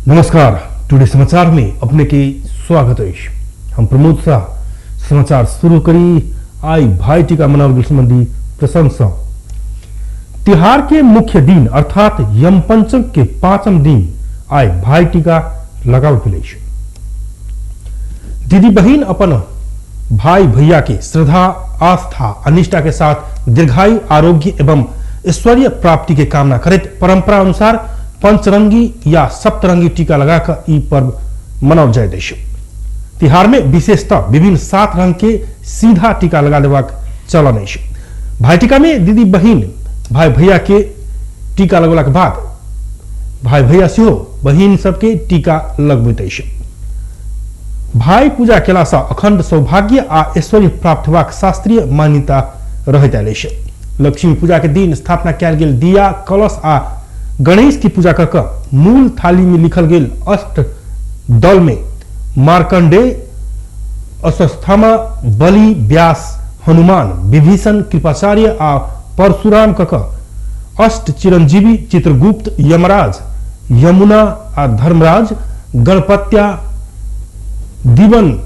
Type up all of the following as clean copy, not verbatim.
नमस्कार, टुडे समाचार में अपने के स्वागत अछि। हम प्रमोद शाह समाचार शुरू करी आई भाई टीका मनाओल गेल संबंधी प्रसंग सँ। तिहार के मुख्य दिन अर्थात यमपंचक के पांचम दिन आई भाई टीका लगाओल गेल अछि। दीदी बहिन अपन भाई भैया के श्रद्धा, आस्था आ निष्ठा के साथ दीर्घायु, आरोग्य एवं ऐश्वर्य प्राप्ति के कामना करैत परंपरा अनुसार पंचरंगी या सप्तरंगी टीका लगाकर ई पर्व मनाओल जाइत अछि। तिहार में विशेषतः विभिन्न 7 रंग के सीधा टीका लगा देबाक चलन अछि। भाई टीका में दीदी बहिन भाई भैया के टीका लगौलाक बाद भाई भैया सेहो बहिन सबके टीका लगबैत अछि। भाई पूजा केलासँ अखंड सौभाग्य आ ऐश्वर्य प्राप्त हेबाक शास्त्रीय मान्यता रहैत आयल अछि। लक्ष्मी पूजा के दिन स्थापना कयल गेल दिया, कलश आ गणेश की पूजा कऽ कऽ मूल थाली में लिखल गेल अष्ट दल में मार्कंडेय, अश्वत्थामा, बलि, व्यास, हनुमान, विभीषण, कृपाचार्य आ परशुराम कऽ कऽ अष्ट चिरंजीवी, चित्रगुप्त, यमराज, यमुना आ धर्मराज, गणपत्या, दिवन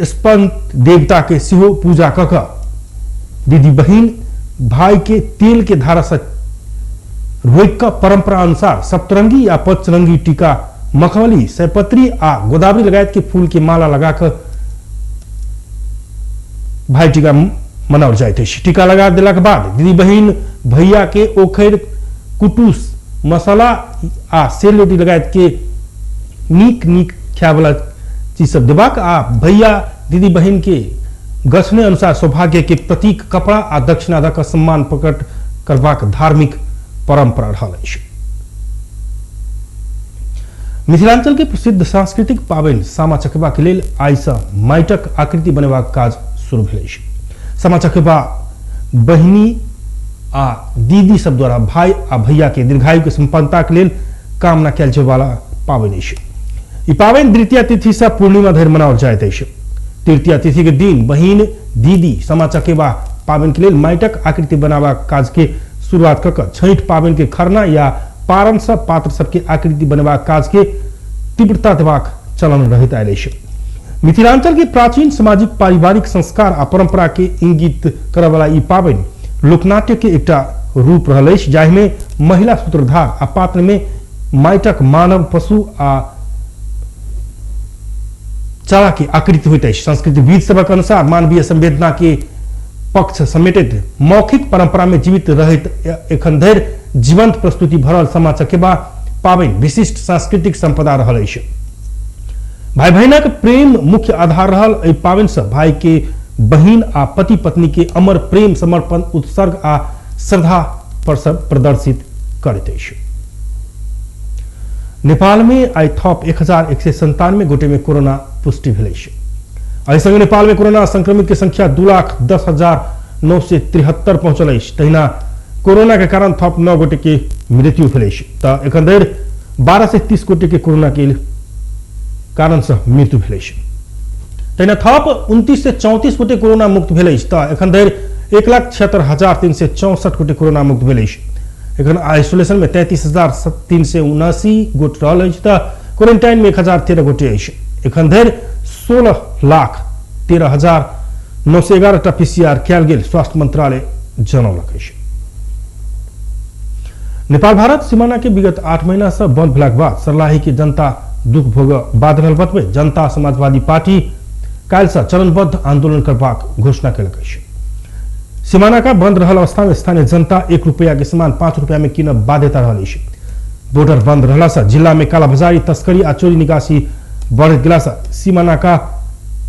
स्पंद देवता के सेहो पूजा कऽ कऽ दीदी बहिन भाई के तेल के धारा से रोकि कऽ परंपरा अनुसार सप्तरंगी या पंचरंगी टीका, मखमली, सयपत्री आ गोदावरी लगायत के फूल के माला लगा कऽ भाई टीका मनाओल जाइत अछि। टीका लगा देलाक बाद दीदी बहिन भैया के ओखरि, कुटुस, मसाला आ सेल रोटी लगायत के नीक नीक खायवला चीज सब देबाक आ भैया दीदी बहिन के गछने अनुसार सौभाग्य के प्रतीक कपड़ा आ दक्षिणा दऽ कऽ सम्मान प्रकट करबाक धार्मिक परंपरा रहल अछि। मिथिलांचल के प्रसिद्ध सांस्कृतिक पाबनि सामा चकेबा के लेल आइ सँ माटिक आकृति बनेबाक काज शुरू भेल अछि। सामा चकेबा बहिनी आ दीदी सब द्वारा भाई आ भैया के दीर्घायु के संपन्नता के लेल कामना कयल जायवाला पाबनि अछि। ई पाबनि द्वितीया तिथि सँ पूर्णिमा धरि मनाओल जाइत अछि। तृतीया तिथि के दिन बहिन दीदी सामा चकेबा पाबनि के लेल माटिक आकृति बनाबाक काज के शुरुआत कऽ कऽ छठि पाबनि के खरना या पारण सँ पात्र सबके आकृति बनेबाक काज के तीव्रता देबाक चलन रहैत आयल अछि। मिथिलांचल के प्राचीन सामाजिक पारिवारिक संस्कार आ परंपरा के इंगित करयवला ई पाबनि लोकनाट्य के एकटा रूप रहल अछि, जाहि में महिला सूत्रधार आ पात्र में माटिक मानव, पशु आ चारा के आकृति होइत अछि। संस्कृतिविद सभक अनुसार मानवीय संवेदना के पक्ष समेटैत मौखिक परंपरा में जीवित रहैत एखन धरि जीवंत प्रस्तुति भरल सामा चकेबा पाबनि विशिष्ट सांस्कृतिक संपदा रहल अछि। भाई बहिनक प्रेम मुख्य आधार रहल एहि पाबनि सँ भाई के बहिन आ पति पत्नी के अमर प्रेम, समर्पण, उत्सर्ग आ श्रद्धा पर सब प्रदर्शित करैत अछि। नेपाल में आइ थप 1197 गोटे में कोरोना पुष्टि भेल अछि। एहि संगे नेपाल में कोरोना संक्रमित के संख्या 2,10,973 पहुंचल अछि। तहिना कोरोना के कारण थप 9 गोटे के मृत्यु भेल अछि। तऽ एखन धरि 1230 गोटे के कोरोना के कारण से मृत्यु भेल अछि। तहिना थप 2934 गोटे कोरोना मुक्त भेल अछि। तऽ एखन धरि 1,76,364 गोटे कोरोना मुक्त भेल अछि। एखन आइसोलेशन में 33,379 गोट रहल अछि तऽ क्वारेंटाइन में 1,013 गोटे अछि। एखन धरि 16,13,911 टा पीसीआर कयल गेल स्वास्थ्य मंत्रालय जनौलक अछि। नेपाल भारत सीमाना के विगत 8 महीना से बंद भेलाक बाद सर्लाही के जनता दुख भोग बाध्य रहल बतबै जनता समाजवादी पार्टी काल्हि से चरणबद्ध आंदोलन करबाक घोषणा केलक अछि। सीमाना का बंद रहल अवस्था में स्थानीय जनता 1 रुपया के समान 5 रुपया में कीनब बाध्यता रहल अछि। बॉर्डर बंद रहला से जिला में कालाबाजारी, तस्करी आ चोरी निकासी बढ़ गेला से सीमाना का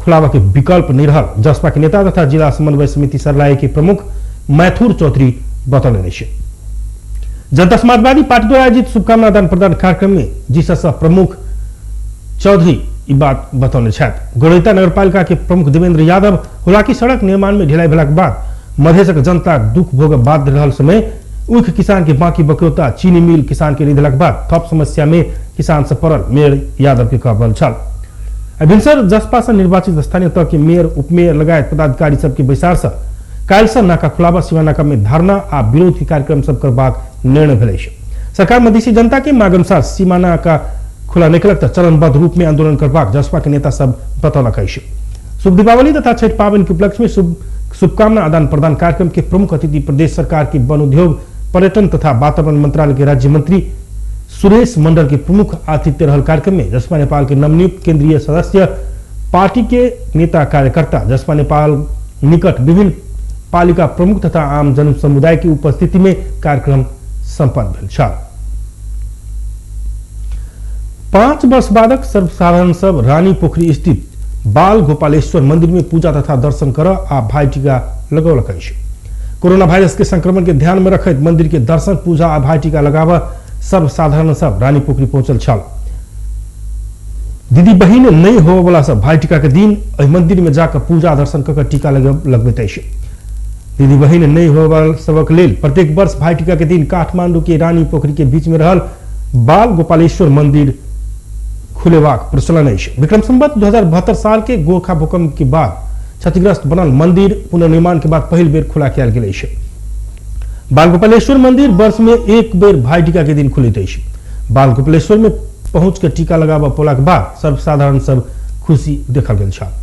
खुलावा के विकल्प नहीं रहल जसपा के नेता तथा जिला समन्वय समिति सर्लाही के प्रमुख मैथुर चौधरी बतौलनि अछि। जनता समाजवादी पार्टी द्वारा आयोजित शुभकामना दान प्रदान कार्यक्रम में जिसस प्रमुख चौधरी ई बात बतौने छथि। गौरैता नगरपालिका के प्रमुख देवेंद्र यादव हुलाकी सड़क निर्माण में ढिलाई भेलाक बाद मधेशक जनता दुख भोग बाध्य रहल समय ऊख किसान के बाकी बकौता चीनी मिल किसान के निधलक बाद थप समस्या में किसान से पड़ल मेयर यादव के कहल छल। भिनसर जसपा से निर्वाचित स्थानीय तह के मेयर, उपमेयर लगायत पदाधिकारी सबके बैसार से काल्हि से नाका खुलावा सीमा नाका में धरना आ विरोध के कार्यक्रम सब करबाक निर्णय भेल अछि। सरकार मधेसी जनता के मांग अनुसार सीमा नाका खुला नहि केलक तऽ चरणबद्ध रूप में आंदोलन करबाक जसपा के नेता सब बतौलक अछि। शुभ दीपावली तथा छठि पाबनि के उपलक्ष्य में शुभकामना आदान प्रदान कार्यक्रम के प्रमुख अतिथि प्रदेश सरकार के वन उद्योग पर्यटन तथा वातावरण मंत्रालय के राज्य मंत्री सुरेश मंडल के प्रमुख आतिथ्य रहल कार्यक्रम में जसपा नेपाल के नवनियुक्त केंद्रीय सदस्य, पार्टी के नेता कार्यकर्ता, जसपा नेपाल निकट विभिन्न पालिका प्रमुख तथा आम जन समुदाय की उपस्थिति में कार्यक्रम संपन्न भेल छल। 5 वर्ष बादक सर्वसाधारण सब रानी पोखरी स्थित बाल गोपालेश्वर मंदिर में पूजा तथा दर्शन कर आ भाई टीका लगौलक अछि। कोरोना वायरस के संक्रमण के ध्यान में रखैत मंदिर के दर्शन पूजा आ भाई टीका लगाव सर्वसाधारण सब रानी पोखरी पहुंचल छल। दीदी बहिन नहीं होबयवला सब भाई टीका के दिन एहि मंदिर में जाकर पूजा दर्शन कऽ टीका लगबैत अछि। दीदी बहिन नहीं होबयवला सबक लेल प्रत्येक वर्ष भाई टीका के दिन काठमांडू के रानी पोखरी के बीच में रहल बाल गोपालेश्वर मंदिर खुलेबाक प्रचलन अछि। विक्रम संवत 2072 साल के गोरखा भूकंप के बाद क्षतिग्रस्त बनल मंदिर पुनर्निर्माण के बाद पहिल बेर खुला कयल गेल अछि। बाल गोपालेश्वर मंदिर वर्ष में एक बेर भाई टीका के दिन खुलैत अछि। बाल गोपालेश्वर में पहुंच के टीका लगाबऽ पौलाक बाद सर्वसाधारण सब खुशी देखल गेल छल।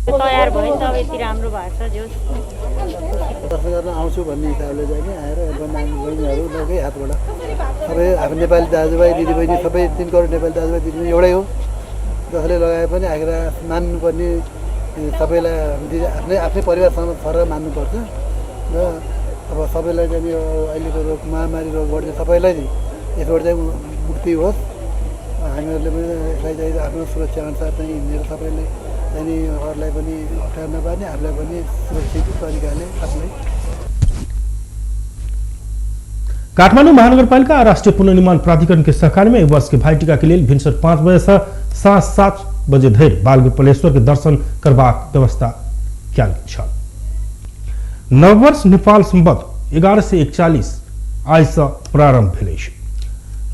तयार भयो नि त, अब यति राम्रो भएको छ जो दर्शन गर्न आउँछु भन्ने हिसाबले चाहिँ नि आएर नानी बहिनीहरू उनीहरूकै हातबाट सबै आफ्नो नेपाली दाजुभाइ दिदीबहिनी सबै 3 करोड नेपाली दाजुभाइ दिदीबहिनी एउटै हो। जसले लगाए पनि आएर मान्नुपर्ने सबैलाई आफ्नै आफ्नै परिवारसँग सर मान्नुपर्छ र अब सबैलाई चाहिँ यो अहिलेको रोग महामारी रोगबाट चाहिँ सबैलाई यसबाट चाहिँ मुक्ति होस्। हामीहरूले पनि यसलाई चाहिँ आफ्नो सुरक्षा अनुसार चाहिँ हिँडेर सबैले चाहिँ अरूलाई पनि अप्ठ्यारो नपार्ने, आफूलाई पनि सुरक्षित तरिकाले आफूलाई। काठमाडौँ महानगरपालिका राष्ट्रिय पुनर्निर्माण प्राधिकरण के सहकार्य में वर्ष के भाई टीका के लिए भिनसर 5 बजे से साँझ 7 बजे धरि बाल गोपालेश्वर के दर्शन करबाक व्यवस्था कयल गेल छल। नववर्ष नेपाल संवत 1141 आइ से प्रारंभ भेल अछि।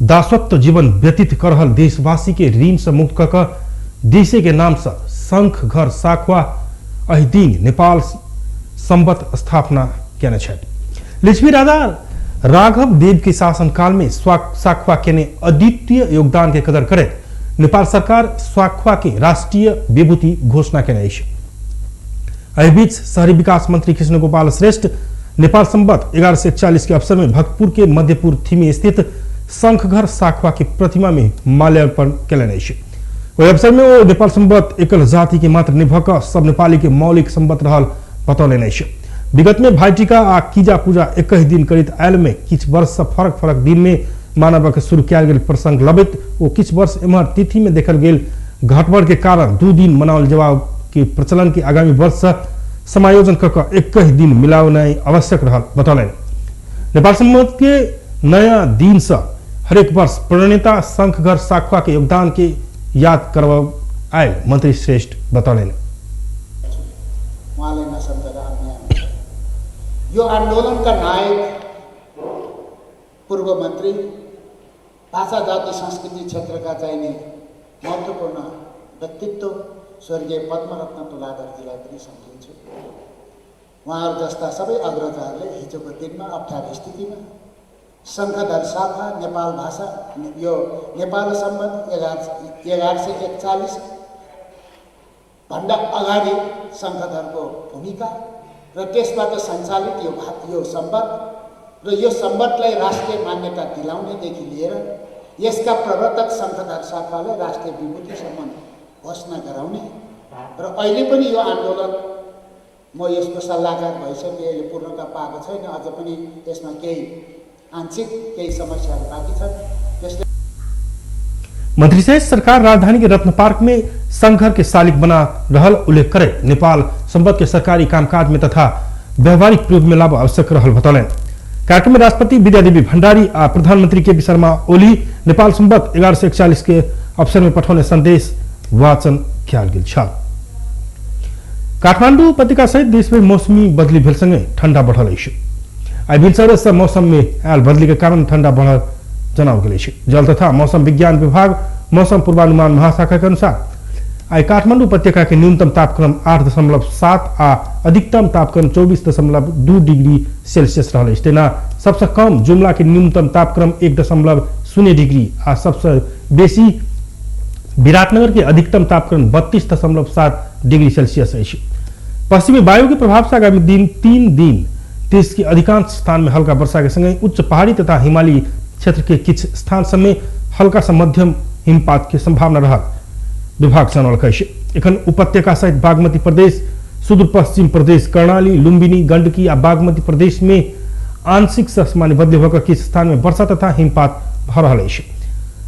दासत्व जीवन व्यतीत कर रहल देशवासी के ऋण से मुक्त कऽ कऽ देशे के नाम से शंख घर साखवा एहि दिन नेपाल संवत स्थापना केने छथि। लिच्छवी राजा राघव देव के शासनकाल में साखवा केने अद्वितीय योगदान के कदर करैत नेपाल सरकार साखवा के राष्ट्रीय विभूति घोषणा केने अछि। एहि बीच शहरी विकास मंत्री कृष्ण गोपाल श्रेष्ठ नेपाल संवत 1141 के अवसर में भक्तपुर के मध्यपुर थीमी स्थित शंखघर साखवा के प्रतिमा में माल्यार्पण केलनि अछि। ओहि अवसर में ओ नेपाल संवत एकल जाति के मात्र नहि भऽ कऽ सब नेपाली के मौलिक संवत रहल बतौलनि अछि। विगत में भाईटीका आ कीजा पूजा एकहि दिन करैत आयल में किछु वर्ष से फरक फरक दिन में मानवक शुरू कयल गेल प्रसंग लबैत ओ किछु वर्ष एम्हर तिथि में देखल गेल घटबड़ के कारण 2 दिन मनाओल जेबाक के प्रचलन के आगामी वर्ष से समायोजन कऽ कऽ एकहि दिन मिलाओनाइ आवश्यक रहल बतौलनि। नेपाल संवत के नया दिन से हरेक वर्ष प्रणेता शंखघर साखवा के योगदान के याद करब आयल मंत्री श्रेष्ठ बतौलनि। उहाँलाई नसम्झँदा अन्याय हुन्छ। यो आन्दोलनका नायक पूर्व मन्त्री भाषा जाति संस्कृति क्षेत्रका चाहिने महत्त्वपूर्ण व्यक्तित्व स्वर्गीय पद्मरत्न तुलाधरजीलाई पनि सम्झिन्छु। उहाँहरू जस्ता सबै अग्रजहरूले हिजोको दिनमा अप्ठ्यारो स्थितिमा शङ्खधर शाखा नेपाल भाषा यो नेपाल सम्बन्ध 1141 भन्दा अगाडि शङ्खधरको भूमिका र त्यसबाट सञ्चालित यो सम्बन्ध र यो सम्बन्धलाई राष्ट्रिय मान्यता दिलाउनेदेखि लिएर यसका प्रवर्तक शङ्खधर शाखालाई राष्ट्रिय विभूतिसम्म घोषणा गराउने र अहिले पनि यो आन्दोलन म यसको सल्लाहकार भइसकेँ, अहिले पूर्णता पाएको छैन, अझ पनि यसमा केही आंशिक केही समस्याहरू बाँकी छन्। त्यसले मंत्री सहित सरकार राजधानी के रत्न पार्क में संघर के शालिक बना रहल उल्लेख करे नेपाल संवत के सरकारी कामकाज में तथा व्यवहारिक प्रयोग में लाभ आवश्यक रहल बतौलनि। कार्यक्रम में राष्ट्रपति विद्यादेवी भंडारी आ प्रधानमंत्री के पी शर्मा ओली नेपाल संवत 1141 के अवसर में पठौने संदेश वाचन कयल गेल छल। काठमांडू उपत्यका सहित देश में मौसमी बदली भेल संगे ठंडा बढ़ल अछि। आइ भिनसरे से मौसम में आयल बदली के कारण ठंडा बढ़ल जनाओल गेल अछि। जल तथा मौसम विज्ञान विभाग मौसम पूर्वानुमान महाशाखा के अनुसार आइ काठमांडू उपत्यका के न्यूनतम तापक्रम 8.7 आ अधिकतम तापक्रम 24.2 डिग्री सेल्सियस रहल अछि। तेना सबसे कम जुमला के न्यूनतम तापक्रम 1.0 0 डिग्री आ सबसे बेसी विराटनगर के अधिकतम तापक्रम 32.7 डिग्री सेल्सियस अछि। पश्चिमी वायु के प्रभाव से आगामी दिन 3 दिन देश के अधिकांश स्थान में हल्का वर्षा के संगे उच्च पहाड़ी तथा हिमालयी क्षेत्र के किछु स्थान सब में हल्का से मध्यम हिमपात के संभावना रहल विभाग जनौलक अछि। एखन उपत्यका सहित बागमती प्रदेश, सुदूर पश्चिम प्रदेश, कर्णाली, लुम्बिनी, गंडकी आ बागमती प्रदेश में आंशिक से सामान्य बदली होकर किछु स्थान में वर्षा तथा हिमपात भऽ रहल अछि।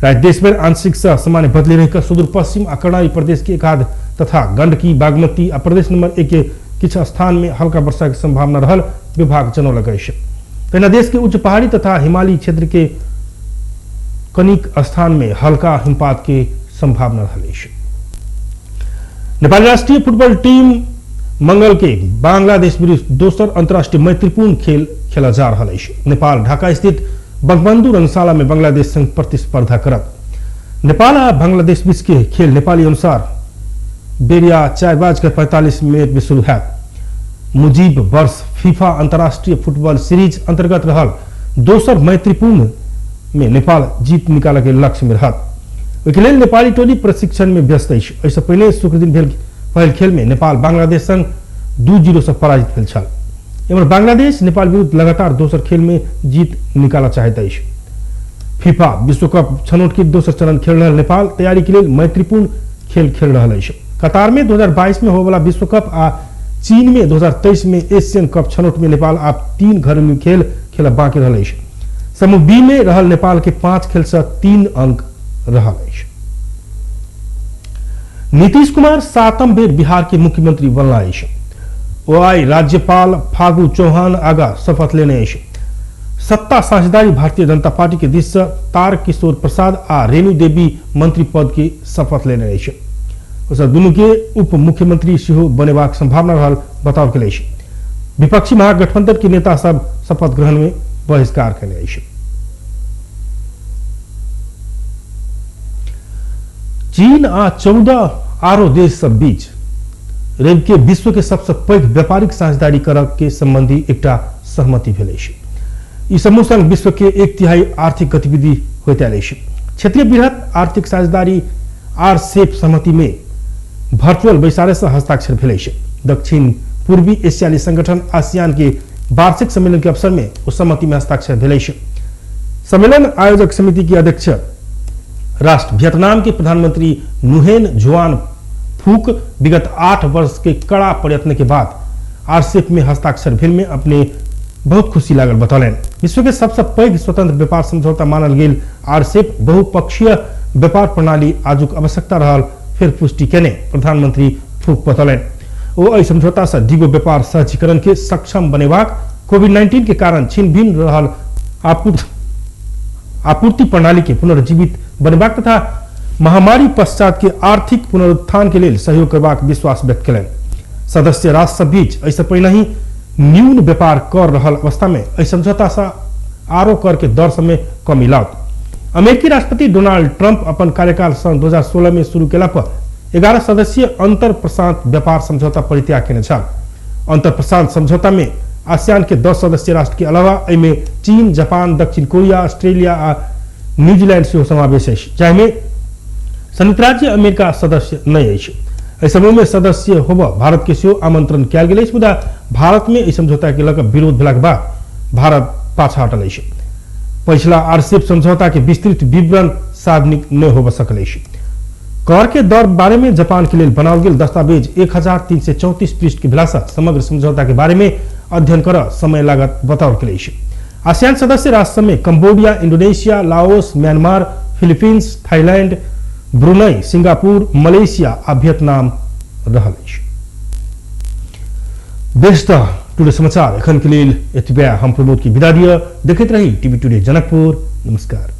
राज्य देशभरि आंशिक से सामान्य बदली रहिकऽ सुदूर पश्चिम आ कर्णाली प्रदेश के एकाध तथा गंडकी, बागमती आ प्रदेश नंबर 1 के किछु स्थान में हल्का वर्षा के संभावना रहल विभाग जनौलक अछि। तहिना देश के उच्च पहाड़ी तथा हिमालयी क्षेत्र के कनिक स्थान में हल्का हिमपात के संभावना रहल अछि। नेपाली राष्ट्रीय फुटबॉल टीम मंगल के बांग्लादेश विरुद्ध दोसर अंतर्राष्ट्रीय मैत्रीपूर्ण खेल खेला जा रहल अछि। नेपाल ढाका स्थित बंगबंधु रंगशाला में बांग्लादेश संग प्रतिस्पर्धा करत। नेपाल आ बांग्लादेश बीच के खेल नेपाली अनुसार बेरिया 4:45 में शुरू हैत। मुजीब वर्ष फीफा अंतर्राष्ट्रीय फुटबॉल सीरीज अंतर्गत रहल दोसर मैत्रीपूर्ण में नेपाल जीत निकालय के लक्ष्य में रहत। ओहिके लेल नेपाली टोली प्रशिक्षण में व्यस्त अछि। एहिसँ पहिने शुक्रदिन भेल पहिल खेल में नेपाल बांग्लादेश संग 2-0 से पराजित भेल छल। एम्हर बांग्लादेश नेपाल विरुद्ध लगातार दोसर खेल में जीत निकालऽ चाहैत अछि। फीफा विश्व कप छनौट के दोसर चरण खेल रहल नेपाल तैयारी के लेल मैत्रीपूर्ण खेल खेल रहल अछि। कतार में 2022 में होबयवला विश्व कप आ चीन में 2023 में एशियन कप छनौट में नेपाल आब 3 घरेलू खेल खेल बाकी रहल अछि। समूह बी में रहल नेपाल के 5 खेल से 3 अंक रहल अछि। नीतीश कुमार 7म बेर बिहार के मुख्यमंत्री बनला अछि। ओ आइ राज्यपाल फागू चौहान आगा शपथ लेने अछि। सत्ता साझेदारी भारतीय जनता पार्टी के दिस से तार किशोर प्रसाद आ रेणु देवी मंत्री पद के शपथ लेने अछि। ओसब दुनू के उप मुख्यमंत्री सेहो बनेबाक संभावना रहल बताओल गेल अछि। विपक्षी महागठबंधन के नेता सब शपथ ग्रहण में बहिष्कार केने अछि। चीन आ 14 आरो देश सब बीच रवि के विश्व के सबसे पैघ व्यापारिक साझेदारी करक के संबंधी एकटा सहमति भेल अछि। ई समूह संग विश्व के 1/3 आर्थिक गतिविधि होइत आयल अछि। क्षेत्रीय बृहत आर्थिक साझेदारी आरसेप सहमति में वर्चुअल बैसारे से हस्ताक्षर भेल अछि। दक्षिण पूर्वी एशियाली संगठन आसियान के वार्षिक सम्मेलन के अवसर में ओ सहमति में हस्ताक्षर भेल अछि। सम्मेलन आयोजक समिति के अध्यक्ष राष्ट्र वियतनाम के प्रधानमंत्री नुहेन जुआन फूक विगत 8 वर्ष के कड़ा प्रयत्न के बाद आरसेप में हस्ताक्षर भेल में अपने बहुत खुशी लागल बतौलनि। विश्व के सबसे पैघ स्वतंत्र व्यापार समझौता मानल गेल आरसेप बहुपक्षीय व्यापार प्रणाली आजुक आवश्यकता रहल फेर पुष्टि केने प्रधानमंत्री फूक बतौलनि। ओ एहि समझौता से दिगो व्यापार सहजीकरण के सक्षम बनेबाक, कोविड-19 के कारण छिन्न भिन्न रहल आपूर्ति प्रणाली के पुनर्जीवित बनेबाक तथा महामारी पश्चात के आर्थिक पुनरुत्थान के लेल सहयोग करबाक विश्वास व्यक्त केलनि। सदस्य राष्ट्र सब बीच एहिसँ पहिने ही न्यून व्यापार कर रहल अवस्था में एहि समझौता से आरो कर के दर सब में कमी लाओत। अमेरिकी राष्ट्रपति डोनाल्ड ट्रंप अपन कार्यकाल सन 2016 में शुरू केला पर 11 सदस्यीय अंतर प्रशांत व्यापार समझौता परित्याग केने छल। अंतर प्रशांत समझौता में आसियान के 10 सदस्य राष्ट्र के अलावा एहिमे चीन, जापान, दक्षिण कोरिया, ऑस्ट्रेलिया आ न्यूजीलैंड सेहो समावेश अछि, जाहिमे संयुक्त राज्य अमेरिका सदस्य नहि अछि। एहि समूह में सदस्य होबऽ भारत के सेहो आमंत्रण कयल गेल अछि, मुदा भारत में एहि समझौता के लऽ कऽ विरोध भेलाक बाद भारत पाछा हटल अछि। पछिला आरसेप समझौता के विस्तृत विवरण सार्वजनिक नहि होबऽ सकल अछि। कर के दर बारे में जापान के लेल बनाओल गेल दस्तावेज 1334 पृष्ठ के भेलासँ समग्र समझौता के बारे में अध्ययन कर समय लागत बताओल गेल अछि। आसियान सदस्य राष्ट्र में Cambodia, Indonesia, Laos, Myanmar, Philippines, Thailand, Brunei, Singapore, Malaysia आ वियतनाम रहल अछि। बेस त टुडे समाचार एखन के लेल एतबे। हम प्रमोद की विदा दिअ। देखैत रही टीवी टुडे जनकपुर। नमस्कार।